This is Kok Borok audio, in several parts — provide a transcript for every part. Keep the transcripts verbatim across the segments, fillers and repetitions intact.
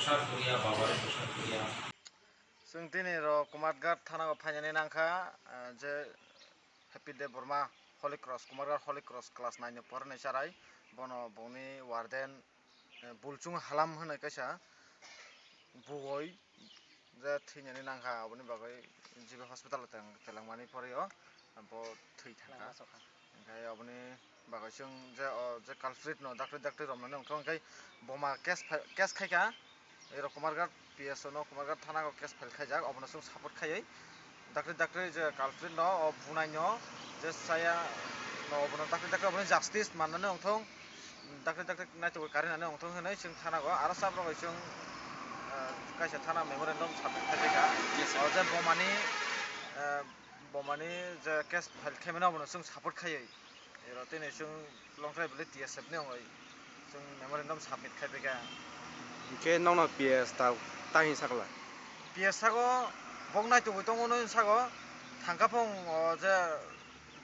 Chwng tini rok Kumarghat thana o phainani nangkha, eh, je Happy Debbarma Holy Cross, Kumarghat Holy Cross class nine ni pornai charai, bono bongni warden, eh, Bulchung Halam hwnwi kaisa bugoi je thwinani nangkha, aboni bagwi G B hospital o teng-, telangmani porwi o bo thwi thangkha. Hwnkhe aboni bagwi chwng je o je culprit no dakti dakti romnani wngkha, hwnkhe boma case pha-, case khaikha, ero Kumarghat P S O no, Kumarghat thana o case file khaijak, obono chwng support khaiwi dakti dakti je culprit no, o bunai no je saya no, obono dakti dakti oboni justice mannani wngthong, dakti dakti naitugwi karinani wngthong hinwi chwng thana o aro sab rogwi chwng, eh, kaisa thana memorandum submit khaijak. Yes, sir. O je bomani, eh, bomani je case file khaimani obono chwng support khaiwi, ero tini chwng Longtrai Valley T S F ni wngwi chwng memorandum submit khaibaikha. Hwnkhe nokno P S ta, ta hin sakla? P S sago bok naitugwi tongo hwnwi sago, thangkha phung o je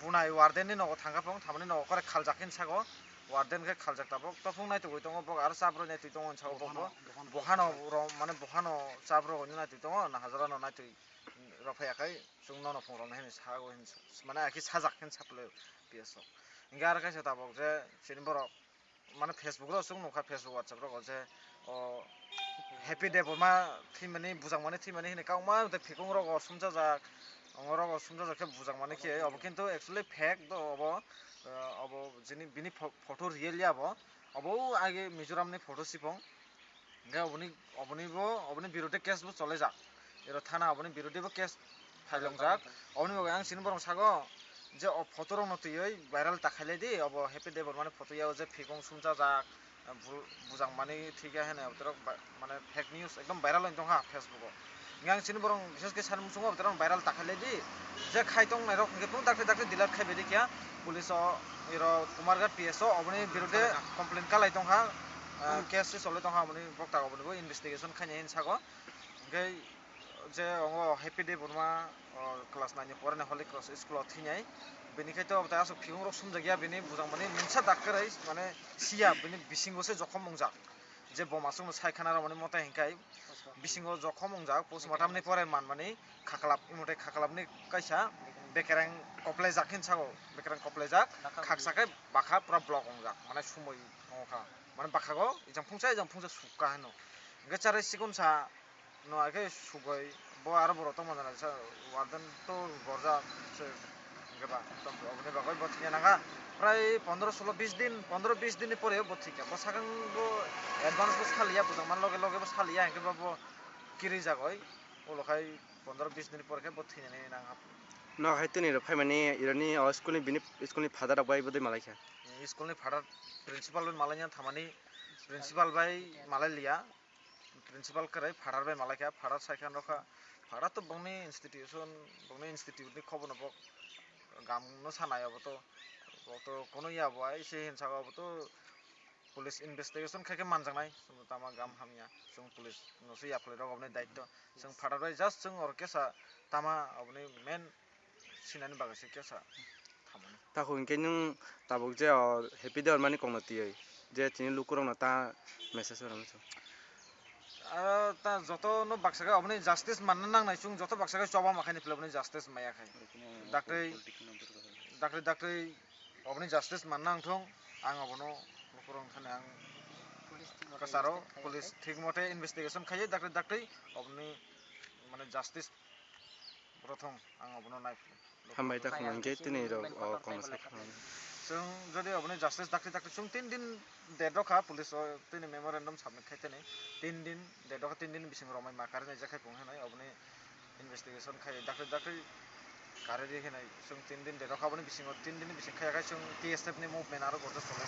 bunai warden ni nogo thangkha phung, thamani nogo kore khaljak hin sago, warden khe khaljak tabok, to phung naitugwi tongo, bok aro chabroi naitwi tongo hin sago, bok bo bohano, bohano rom-, mane bohano chabroi naitwi tongo, na hajara no naitwi rok phaiya khai. Chwng nono phungrokno hwnwi sago hwnwi s-, mane akhe sajak hwnwi saplai P S o. Hwnkhe aro kaisa tabuk je chini borok mane Facebook rok chwng nukha, Facebook, WhatsApp rogo je o Happy Debbarma thwimani, bujakmani thwimani hwnwi kauma tei phikung rogo sumjajak, ongorok sumjajak khe bujakmani khe obo kintu actually fake do obo, eh, obo jini bini pho-, photo real ya bo, obo age Mizoram ni photo sipong. Hingke oboni, oboni bo, oboni birude case bo cholejak. Ero thana oboni birude bo case file wngjak. Oboni bagwi ang chini borok sago je o photo rokno twiwi viral ta khailai di, obo Happy Debbarma ni photo ya, o je phikung sumchajak, bu-, bujak mani thwikya hwnwi, obo borok ba-, mane fake news ekdom viral wng tongkha Facebook o. Hingke ang chini borok bises khe sani muchungo obo borok viral ta khailai di, je khai tong nairok hingke phano dakti dakti delete khai bai di khe police o, ero Kumarghat P S o oboni birude complain kalai tongkha. Ah, case se cholai tongkha, aboni bokta oboni bo investigation khainai hinwi sago. Hingke je ongo Happy Debbarma, o, class nine ni porani Holy Cross school o thwinai. Bini khe to tei aswk phiyung rok sumjak ya, bini bujak mani mungsa dak kwrwi, mane siya, bini bisingo se jokhom wngjak. Je boma chwngno sai khana rwmani mote hingkai bisingo jokhom wngjak, postmortem ni pore manmani khaklap, imotei khaklap ni kaisa bekereng koplejak hinwi sago, bekereng koplejak, khaksa khe bakha pura block wngjak, mane sumui ongkha. Mane bakhago ejang phungsa, ejang phungsa sukha hino. Hingke charai sikon sa no, hingke sugoi bo aro borok tongma jana sa warden to gorjak se, hingke ba, to oboni bagoi bo thikya nangkha prai pondro solo bis din, pondro bis din ni pore bo thikya. Bo sakang bo advance bo saliya, bo tongma loge loge bo saliya, hingke ba bo kiri jagoi, ulo khai pondro bis din ni pore khe bo thwinani nangkha. No hai tini rok phaimani irani o school ni, bini school ni father rok bai bodoi malaikha. School ni father, principal bai malaina thamani, principal bai malai liya, principal kwrwi father bai malaikha, father saikha nokha, father to bongni institution, bongni institute ni khobor no bo gam no sanai, obo to, bo to kono ya bo ai se hinsa obo to police investigation khaikhe manjaknai, chwng tama gam hamya, chwng police no se yaphalwi rok oboni daityo, chwng father bai just chwng oro kesa tama oboni main sinani bagwi se kesa thamani. Takhuk hinkhe nwng tabuk je o Happy Debbarma ni kokno twiwi je chini lukurokno ta message rwna muchung. Aro ta joto no baksa khe oboni justice manna nangnai, chwng joto baksa khe choba ma khaini philai oboni justice maya khai. Dakti, dakti, dakti oboni justice manna nangthung, ang obono lukurok thani ang kwcharo police thik mote investigation khaiwi dakti dakti oboni mane justice rwthung, ang obono nai. Hambai ta khumang khe tini rok o kongsa khe. Chwng jodi oboni justice dakti dakti chwng tin din date rokha police o tini memorandum submit khai tini tin din date rokha, tin din bising romai ma kari nai jakha phung hinwi oboni investigation khai dakti dakti kari ri hinwi chwng tin din date rokha, oboni bisingo tin din bising khai khai chwng T S F ni movement aro gorjak tongwi.